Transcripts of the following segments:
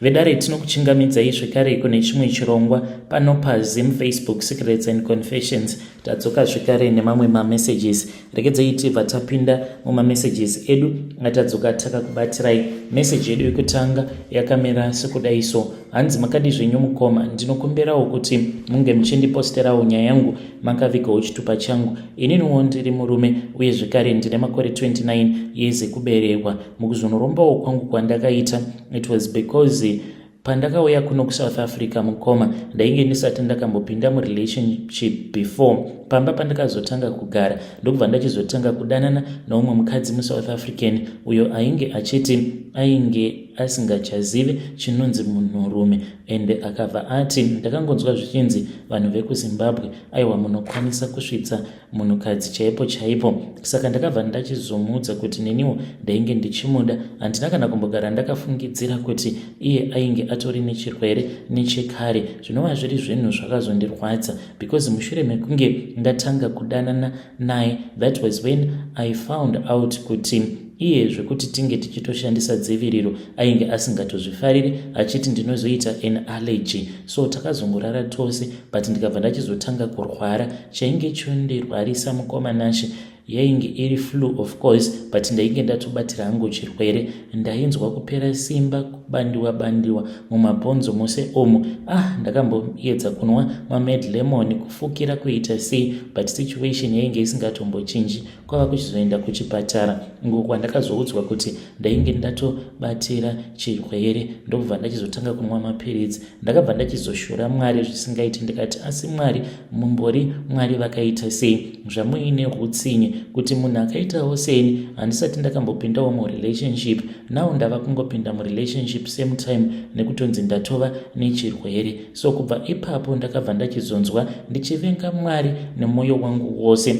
Vedare, tinokuchingamidzai zvekare kune chimwe chirongwa pano paZim Facebook Secrets and Confessions. Tadzoka zvekare nemamwe mamessages. Regedzei tibva tapinda mumamessages edu atadzoka takakubatirai. Message yedu yekutanga yakamira sekudai so. Hanzi, "Makadi zvenyu mukoma? Ndinokumbirawo kuti munge muchindiposterawo nyaya yangu makavigawo chitupa changu. Ininiwo ndiri murume uye zvekare ndine makore 29 years ekuberekwa. Mukuzonorombawo kwangu kwandakaita, it was because pandakauya kuno kuSouth Africa, mukoma, ndainge ndisati ndakambopinda murelationship before. Pamba pandakazotanga kugara, ndokubva ndachizotanga kudanana neumwe mukadzi muSouth African uyo ainge achiti ainge asingachazivi chinonzi munhurume, ende akabva ati, 'Ndakangonzwa zvichinzi vanhu vekuZimbabwe, aiwa, munokwanisa kusvitsa munhukadzi chaipo chaipo.' Saka ndakabva ndachizomuudza kuti neniwo ndainge ndichimuda. Handina kana kumbogara ndakafungidzira kuti iye ainge atori nechirwere nechekare, zvinova zviri zvinhu zvakazondirwadza, because mushure mekunge ndatanga kudanana naye, that was when I found out kuti iye zvekuti tinge tichitoshandisa dziviriro ainge asingatozvifariri, achiti ndinozoita an allergy. So takazongorara tose, but ndikabva ndachizotanga kurwara. Chainge chondirwarisa, mukoma Nashe, yainge iri flu, of course, but ndainge ndatobatira hangu chirwere. Ndainzwa kupera simba, kubandiwa bandiwa mumabhonzo mose omu. Ah, ndakamboedza kunwa mamed lemon, kufukira, kuita sei, but situation yainge isingatombochinji. Kwava kuchizoenda kuchipatara uko kwandakazoudzwa kuti ndainge ndatobatira chirwere, ndokubva ndachizotanga kunwa mapiritsi. Ndakabva ndachizoshora Mwari zvisingaiti. Ndikati, 'Asi Mwari, mumbori Mwari vakaita sei zvamuine utsinye kuti munhu akaitawo seni, handisati ndakambopindawo murelationship, now ndava kungopinda murelationship same time nekutonzi ndatova nechirwere?' So kubva ipapo ndakabva ndachizonzwa ndichivenga Mwari nemwoyo wangu wose,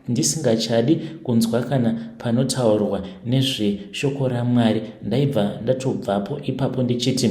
ndisingachadi kunzwa kana panotaurwa nezveshoko raMwari. Ndaibva ndatobvapo ipapo ndichiti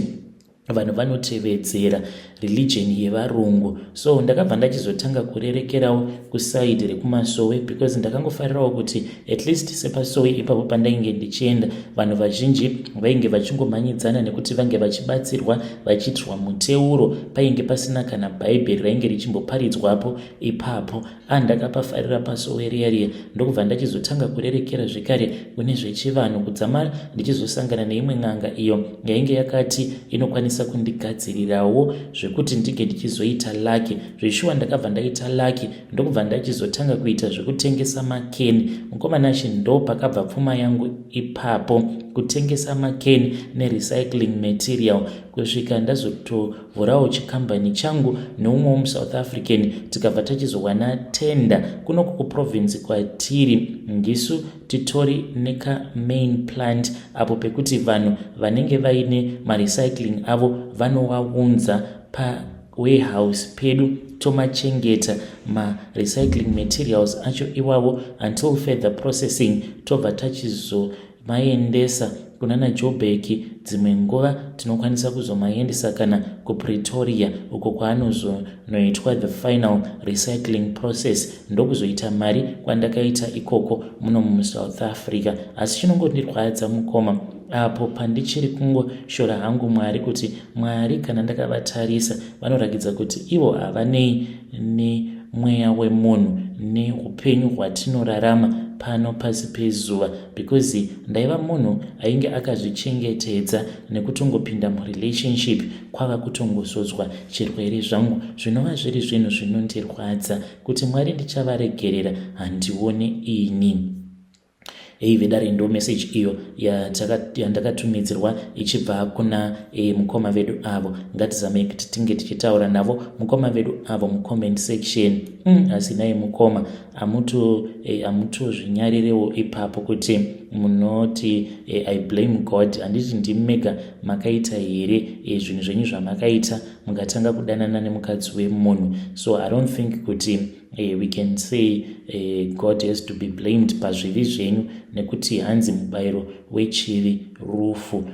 vanhu vanotevedzera religion yevarungu. So ndakabva ndachizotanga kurerekerawo kuside rekumasowe, because ndakangofarirawo kuti at least sepasowe ipapo pandainge ndichienda, vanhu vazhinji vainge vachingomhanyidzana nekuti vange vachibatsirwa, vachiitirwa muteuro. Painge pasina kana Bhaibheri rainge richimboparidzwapo ipapo. Andakapafarira pasowe riya riya, ndokubva ndachizotanga kurerekera zvekare kune zvechivanhu, kudzamara ndichizosangana neimwe n'anga iyo yainge yakati inokwanisa kundigadzirirawo zvekuti ndinge ndichizoita lucky. Zveshuwa ndakabva ndaita lucky, ndokubva ndachizotanga kuita zvekutengesa makeni. Mukoma Nashe, ndo pakabva pfuma yangu ipapo, kutengesa makeni nerecycling material, kusvika ndazotovhurawo chikambani changu neumwewo muSouth African. Tikabva tachizowana tender kunoku kuprovince kwatiri. Ndisu titori nekamain plant apo pekuti vanhu vanenge vaine marecycling avo vanowaunza pawarehouse pedu, tomachengeta marecycling materials acho iwavo until further processing, tobva tachizomaendesa kunana Joburg. Dzimwe nguva tinokwanisa kuzomaendesa kana kuPretoria, uko kwaanozonoitwa the final recycling process. Ndokuzoita mari kwandakaita ikoko muno muSouth Africa. Asi chinongondirwadza, mukoma, apo pandichiri kungoshora hangu Mwari, kuti Mwari kana ndakavatarisa, vanoratidza kuti ivo havanei nemweya wemunhu neupenyu hwatinorarama pano pasi pezuva, because ndaiva munhu ainge akazvichengetedza nekutongopinda murelationship kwava kutongozodzwa chirwere zvangu, zvinova zviri zvinhu zvinondirwadza kuti Mwari ndichavaregerera handione ini." Ei vedare, ndo message iyo yandakatumidzirwa ichibva kuna mukoma vedu avo. Ngatizamei kuti tinge tichitaura navo mukoma vedu avo mucomment section. Asi nai mukoma, hamutozvinyarirewo ipapo kuti munoti "I blame God"? Handiti ndimi mega makaita here zvinhu zvenyu zvamakaita, mukatanga kudanana nemukadzi wemunhu? So I don't think kuti We can say God has to be blamed pazvivi zvenyu, nekuti hanzi mubayiro wechivi rufu.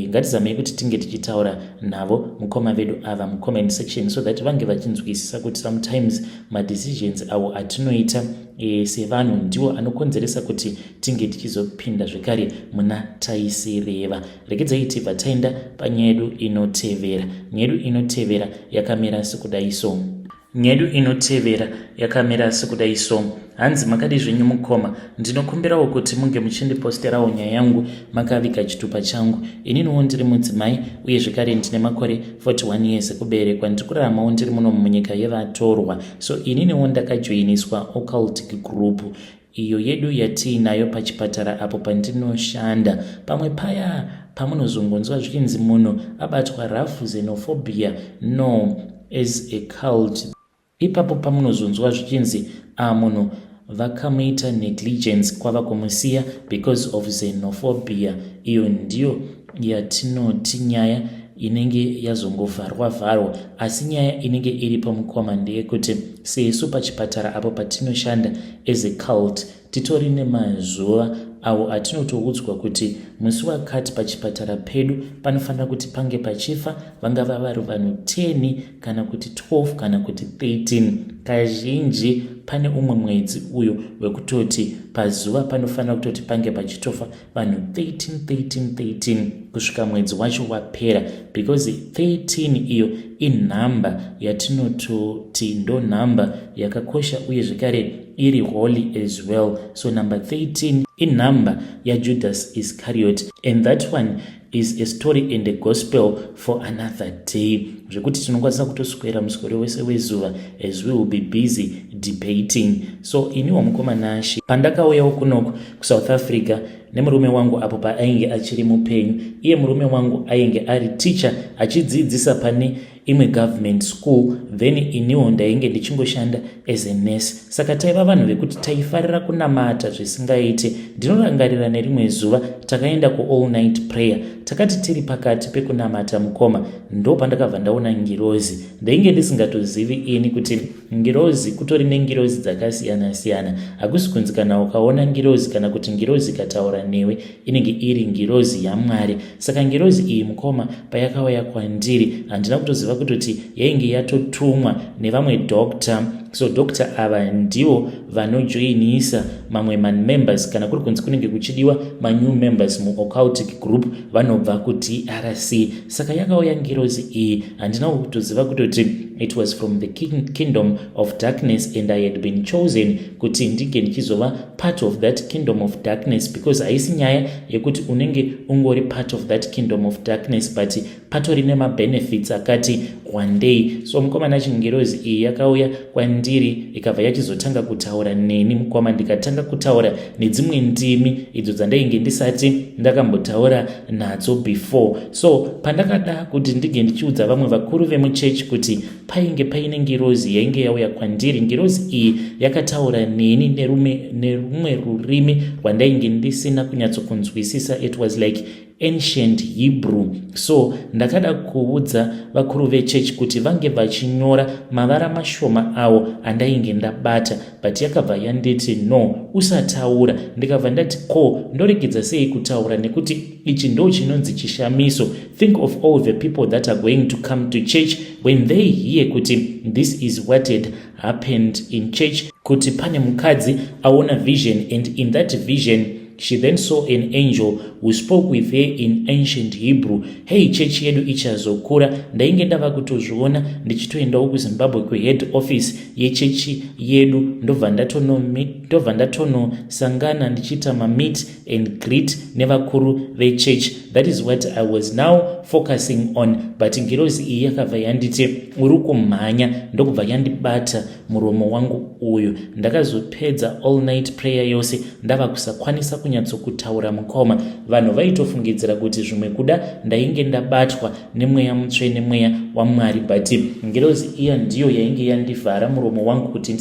Ngatizamei kuti tinge tichitaura navo mukoma vedu ava mucomment section, so that vange vachinzwisisa kuti sometimes madecisions avo atinoita sevanhu ndiwo anokonzeresa kuti tinge tichizopinda zvekare muna taisireva. Regedzai tibva taenda panyaya yedu inotevera. Nyaya yedu inotevera yakamira sekudai so. Nyaya yedu inotevera yakamira sekudai so. Hanzi, "Makadi zvenyu mukoma? Ndinokumbirawo kuti munge muchindiposterawo nyaya yangu makaviga chitupa changu. Ininiwo ndiri mudzimai, uye zvekare ndine makore 41 years ekuberekwa. Ndiri kuraramawo ndiri muno munyika yevatorwa. So ininiwo ndakajoiniswa occultic group iyo yedu yatiinayo pachipatara apo pandinoshanda. Pamwe paya pamunozongonzwa zvichinzi munhu abatwa rough xenophobia, no as a cult, ipapo pamunozonzwa zvichinzi a munhu vakamuita negligence kwava kumusiya because of xenophobia. Iyo ndiyo yatinoti nyaya inenge yazongovharwa vharwa. Asi nyaya inenge iripo mukoma ndeyekuti sesu pachipatara apo patinoshanda as a cult, titori nemazuva awo atinotoudzwa kuti musi wakati pachipatara pedu panofanira kuti pange pachifa, vangava vari vanhu 10 kana kuti 12 kana kuti 13. Kazhinji pane umwe mwedzi uyo wekutoti pazuva panofanira kutoti pange pachitofa vanhu 13 13 13 kusvika mwedzi wacho wapera, because 13 iyo inhamba yatinototi ndo nhamba yakakosha, uye zvekare iri holy as well. So number 13 inhamba yaJudas Iscariot, and that one is a story and a gospel for another day, zvekuti tinokwanisa kutoswera muswero wese wezuva as we will be busy debating. So iniwo mukoma Nashe, pandakauyawo kunoko kuSouth Africa nemurume wangu apo paainge achiri mupenyu, iye murume wangu ainge ari teacher achidzidzisa pane imwe government school, then iniwo ndainge ndichingoshanda as a nurse. Saka taiva vanhu vekuti taifarira kunamata zvisingaite. Ndinorangarira nerimwe zuva takaenda kuall night prayer. Takati tiri pakati pekunamata mukoma, ndo pandakabva ndaona ngirozi. Ndainge ndisingatozivi ini kuti ngirozi kutori nengirozi dzakasiyana-siyana. Hakusi kunzi kana ukaona ngirozi kana kuti ngirozi ikataura newe inenge iri ngirozi yaMwari. Saka ngirozi iyi mukoma payakauya kwandiri, handina kutoziva kutoti yainge yatotumwa nevamwe doctor. So doctor ava ndivo vanojoinisa mamwe mamembers kana kuri kunzi kunenge kuchidiwa manew members muoccultic group vanobva kuDRC. Saka yakauya ngirozi iyi, handina kutoziva kutoti it was from the kingdom of darkness, and I had been chosen kuti ndinge ndichizova part of that kingdom of darkness, because haisi nyaya yekuti unenge ungori part of that kingdom of darkness, but patori nemabenefits akati one day. So mukoma Nashe, ngirozi iyi yakauya kwandiri, ikabva yachizotanga kutaura neni mukoma, ndikatanga kutaura nedzimwe ndimi idzo dzandainge ndisati ndakambotaura nadzo before. So pandakada kuti ndinge ndichiudza vamwe vakuru vemuchechi kuti painge paine ngirozi yainge yauya kwandiri, ngirozi iyi yakataura neni nerumwe rurimi rwandainge ndisina kunyatsokunzwisisa. It was like ancient Hebrew. So ndakada kuudza vakuru vechechi kuti vange vachinyora mavara mashoma awo andainge ndabata, but yakabva yanditi, "No, usataura." Ndikabva ndati, "Ko ndoregedza sei kutaura, nekuti ichi ndo chinonzi chishamiso? Think of all the people that are going to come to church when they hear kuti this is what had happened in church, kuti pane mukadzi aona vision, and in that vision she then saw an angel who spoke with her in ancient Hebrew. Hey, chechi yedu ichazokura." Ndainge ndava kutozviona ndichitoendawo kuZimbabwe kuhead office yechechi yedu, ndobva ndatonosangana ndichiita mameet and greet nevakuru vechechi. That is what I was now focusing on, but ngirozi iyi yakabva yanditi, "Uri kumhanya," ndokubva yandibata muromo wangu uyu. Ndakazopedza all night prayer yose ndava kusakwanisa kunyatsokutaura mukoma. Vanhu vaitofungidzira kuti zvimwe kuda ndainge ndabatwa nemweya mutsvene, mweya waMwari, but ngirozi iya ndiyo yainge yandivhara muromo wangu kuti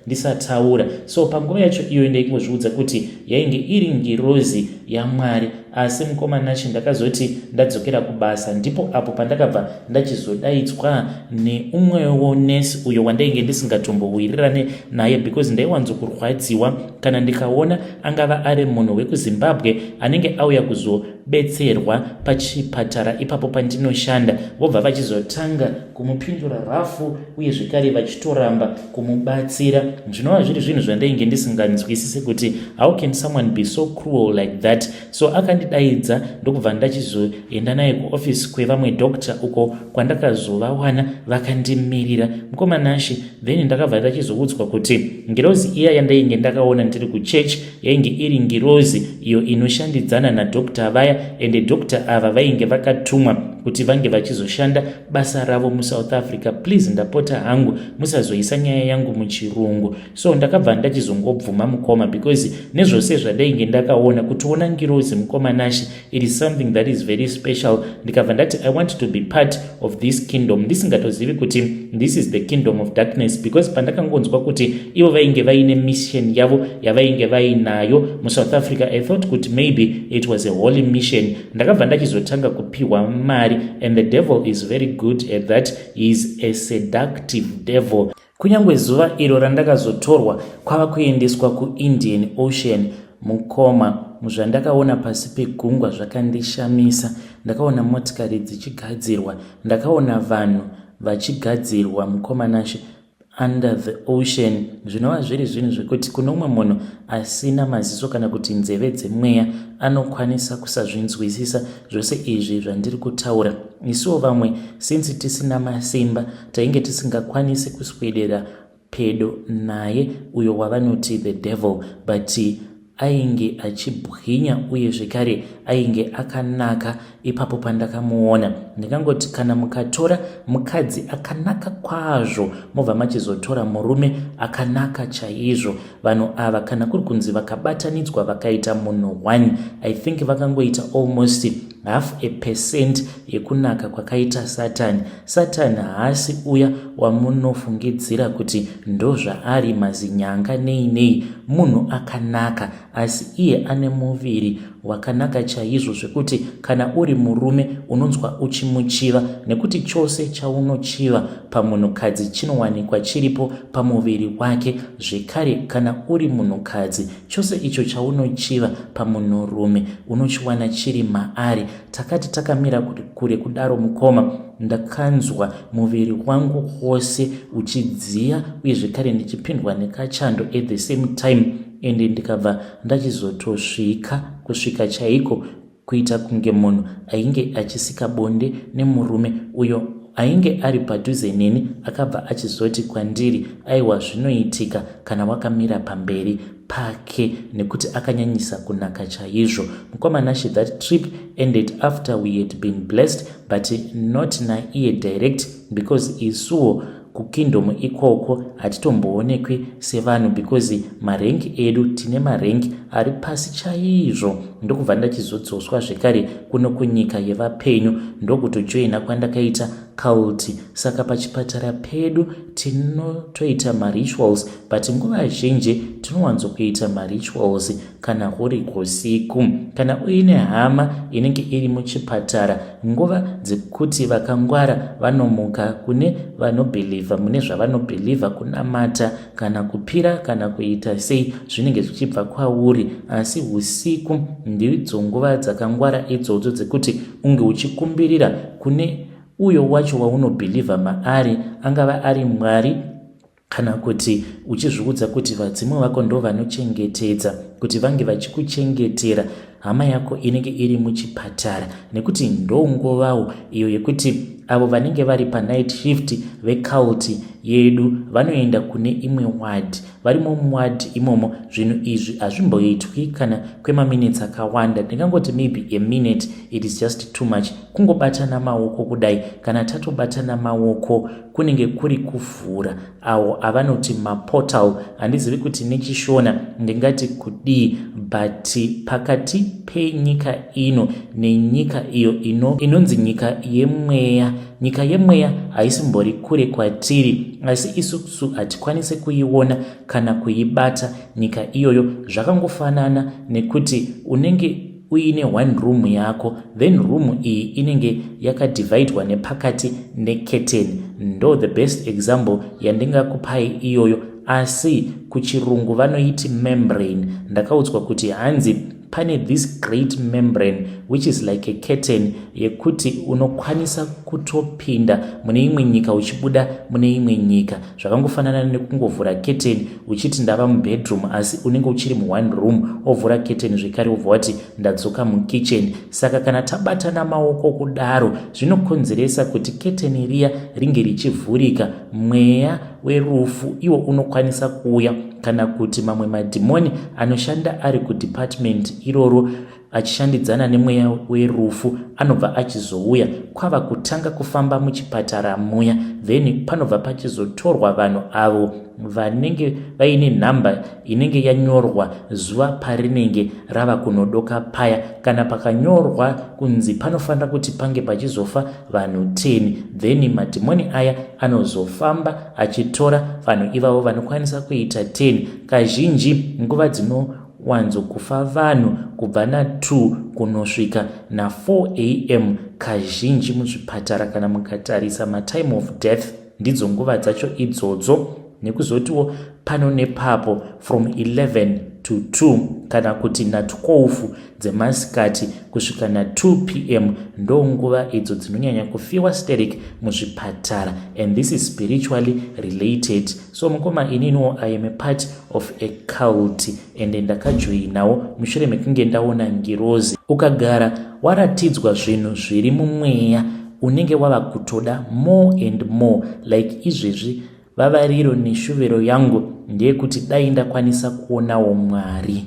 ndisataura. So panguva yacho iyoyo ndaingozviudza kuti yainge iri ngirozi yaMwari. Asi mukoma Nashe, ndakazoti ndadzokera kubasa ndipo apo pandakabva ndachizodaidzwa neumwewo nesi uyo wandainge ndisingatombowirirane naye, because ndaiwanzokurwadziwa kana ndikaona angava ari munhu wekuZimbabwe anenge auya kuzobetserwa pachipatara ipapo pandinoshanda, vobva vachizotanga kumupindura rafu uye zvekare vachitoramba kumubatsira, zvinova zviri zvinhu zvandainge ndisinganzwisisi kuti how can someone be so cruel like that. So akandidaidza, ndokubva ndachizoenda naye kuofisi kwevamwe doctor uko kwandakazovawana vakandimirira, mukoma Nashe. Then ndakabva ndachizoudzwa kuti ngirozi iya yandainge ndakaona ndiri kuchechi yainge iri ngirozi iyo inoshandidzana nadoctor vaya, ende doctor ava vainge vakatumwa kuti vange vachizoshanda basa ravo muSouth Africa. Please, ndapota hangu, musazoisa nyaya yangu muchirungu. So ndakabva ndachizongobvuma, mukoma, because nezvose zvandainge ndakaona, kutoona ngirozi, mukoma Nashe, it is something that is very special. Ndikabva ndati I want to be part of this kingdom, ndisingatozivi kuti this is the kingdom of darkness, because pandakangonzwa kuti ivo vainge vaine mission yavo yavainge vainayo muSouth Africa, I thought kuti maybe it was a holy mission. Ndakabva ndachizotanga kupiwa mari, and the devil is very good at that. He is a seductive devil. Kunyange zuva iro randakazotorwa kwava kuendeswa kuIndian Ocean, mukoma, zvandakaona pasi pegungwa zvakandishamisa. Ndakaona motikari dzichigadzirwa, ndakaona vanhu vachigadzirwa, mukoma Nashe, under the ocean, zvinova zviri zvinhu zvekuti kune umwe munhu asina maziso kana kuti nzeve dzemweya anokwanisa kusazvinzwisisa zvose izvi zvandiri kutaura. Isuwo vamwe, since tisina masimba, tainge tisingakwanisi kuswedera pedo naye uyo wavanoti the devil, but ainge achibwinya uye zvekare ainge akanaka. Ipapo pandakamuona, ndingangoti kana mukatora mukadzi akanaka kwazvo, mobva machizotora murume akanaka chaizvo, vanhu ava kana kuri kunzi vakabatanidzwa vakaita munhu one, I think vakangoita almost half a percent yekunaka kwakaita Satani. Satani haasi uya wamunofungidzira kuti ndozvaari, mazinyanga nei nei. Munhu akanaka, asi iye ane muviri wakanaka chaizvo zvekuti kana uri murume unonzwa uchimuchiva, nekuti chose chaunochiva pamunhukadzi chinowanikwa chiripo pamuviri wake. Zvekare kana uri munhukadzi, chose icho chaunochiva pamunhurume unochiwana chiri maari. Takati takamira kure kudaro, mukoma, ndakanzwa muviri wangu wose uchidziya uye zvekare ndichipindwa nekachando at the same time, ende ndikabva ndachizotosvika kusvika chaiko kuita kunge munhu ainge achisika bonde nemurume uyo ainge ari padhuze neni. Akabva achizoti kwandiri, "Aiwa, zvinoitika kana wakamira pamberi pake, nekuti akanyanyisa kunaka chaizvo." Mukoma Nashe, that trip ended after we had been blessed, but not naiye direct, because isuwo kukingdom ikoko hatitomboonekwi sevanhu, because marank edu, tine marank ari pasi chaizvo. Ndokubva ndachizodzoswa zvekare kuno kunyika yevapenyu, ndokutojoina kwandakaita cult. Saka pachipatara pedu tinotoita marituals, but nguva zhinji tinowanzokuita marituals kana huri usiku. Kana uine hama inenge iri muchipatara, nguva dzekuti vakangwara vanomuka, kune vanobhilivha mune zvavanobhilivha, kunamata kana kupira kana kuita sei, zvinenge zvichibva kwauri. Asi usiku ndidzo nguva dzakangwara idzodzo dzekuti unge uchikumbirira kune uyo wacho waunobhilivha maari, angava ari Mwari kana kuti uchizviudza kuti vadzimu vako ndo vanochengetedza, kuti vange vachikuchengetera hama yako inenge iri muchipatara, nekuti ndonguvawo iyo yekuti avo vanenge vari panight shift vecult yedu vanoenda kune imwe ward. Varimo muward imomo, zvinhu izvi hazvimboitwi kana kwemaminitsi akawanda. Ndingangoti maybe a minute, it is just too much. Kungobatana maoko kudai, kana tatobatana maoko, kunenge kuri kuvhura awo avanoti maportal. Handizivi kuti nechiShona ndingati kudii, but pakati penyika ino nenyika iyo inonzi nyika yemweya, nyika yemweya haisimbori kure kwatiri, asi isusu hatikwanisi kuiona kana kuibata nyika iyoyo. Zvakangofanana nekuti unenge uine one room yako, then room iyi inenge yakadivhaidwa nepakati necurtain. Ndo the best example yandingakupai iyoyo, asi kuchirungu vanoiti membrane. Ndakaudzwa kuti hanzi pane this great membrane which is like a curtain yekuti unokwanisa kutopinda mune imwe nyika uchibuda mune imwe nyika, zvakangofanana nekungovhura curtain uchiti ndava mubedroom, asi unenge uchiri muone room. Ovhura curtain zvekare, wobva wati ndadzoka mukitchen. Saka kana tabatana maoko kudaro, zvinokonzeresa kuti curtain riya ringe richivhurika. Mweya werufu iwo unokwanisa kuuya, kana kuti mamwe madhimoni anoshanda ari kudepartment iroro achishandidzana nemweya werufu anobva achizouya kwava kutanga kufamba muchipatara muya. Then panobva pachizotorwa vanhu avo vanenge vaine nhamba inenge yanyorwa zuva parinenge rava kunodoka paya. Kana pakanyorwa kunzi panofanira kuti pange pachizofa vanhu 10, then madhimoni aya anozofamba achitora vanhu ivavo vanokwanisa kuita 10. Kazhinji nguva dzinowanzokufa vanhu kubva na2 kunosvika na4 am kazhinji muzvipatara. Kana mukatarisa matime of death, ndidzo nguva dzacho idzodzo. Nekuzotiwo pano nepapo from 11 to 2 kana kuti na12 dzemasikati kusvika na2 pm, ndo nguva idzo dzinonyanya kufiwa sterek muzvipatara, and this is spiritually related. So mukoma, ininiwo I am a part of a cult and ndakajoinawo mushure mekunge ndaona ngirozi. Ukagara waratidzwa zvinhu zviri mumweya, unenge wava kutoda more and more. Like izvezvi, vavariro neshuviro yangu ndeyekuti dai ndakwanisa kuonawo Mwari.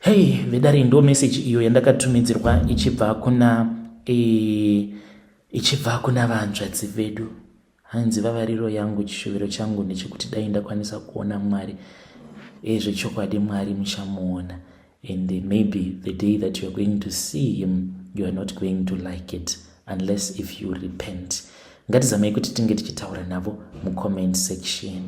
Hei vedare, ndo meseji iyo yandakatumidzirwa ichibva kuna vanzvadzi vedu. Hanzi vavariro yangu, chishuviro changu ndechekuti dai ndakwanisa kuona Mwari. Zvechokwadi Mwari muchamuona, and maybe the day that you are going to see him, you are not going to like it unless if you repent. Ngatizamei kuti tinge tichitaura navo mucomment section.